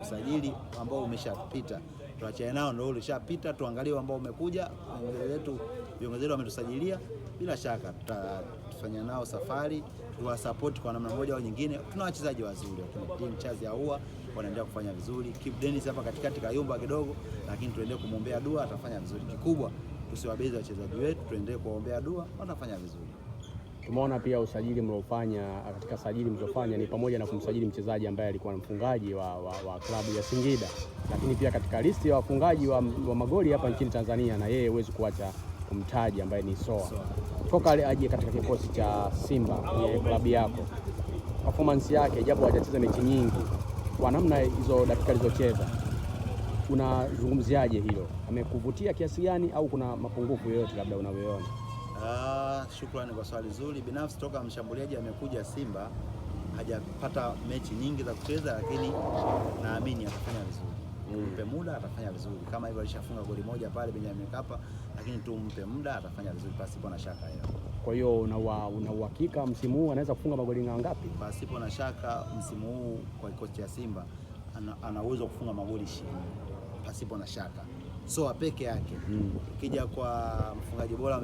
Usajili ambao umeshapita tuachane nao, ndio ulishapita, tuangalie ambao umekuja. Viongozi wetu wametusajilia, bila shaka tutafanya nao safari, tuwasapoti kwa namna moja au nyingine. Tuna wachezaji wazuri, wakina Jean Charles Ahoua wanaendelea kufanya vizuri, Kibu Dennis hapa katikati kayumba kidogo, lakini tuendelee kumwombea dua, atafanya vizuri. Kikubwa tusiwabeze wachezaji wetu, tuendelee kuwaombea dua, watafanya vizuri. Tumeona pia usajili mliofanya katika sajili mlizofanya ni pamoja na kumsajili mchezaji ambaye alikuwa mfungaji wa klabu ya Singida, lakini pia katika listi ya wafungaji wa magoli hapa nchini Tanzania, na yeye huwezi kuacha kumtaja ambaye ni Soa. Toka aje katika kikosi cha Simba kwenye klabu yako, performance yake japo hajacheza mechi nyingi, kwa namna hizo dakika alizocheza, unazungumziaje hilo? Amekuvutia kiasi gani au kuna mapungufu yoyote labda unayoona? Shukrani kwa swali zuri. Binafsi toka mshambuliaji amekuja Simba hajapata mechi nyingi za kucheza, lakini naamini atafanya vizuri. Tumpe muda atafanya vizuri, kama hivyo alishafunga goli moja pale Benjamin Mkapa, lakini tumpe muda atafanya vizuri pasipo na shaka hiyo. Kwa hiyo una uhakika msimu huu anaweza kufunga magoli ngapi? Pasipo na shaka msimu huu kwa kikosi cha Simba ana uwezo wa kufunga magoli 20 pasipo na shaka, Soa peke yake. Ukija kwa mfungaji bora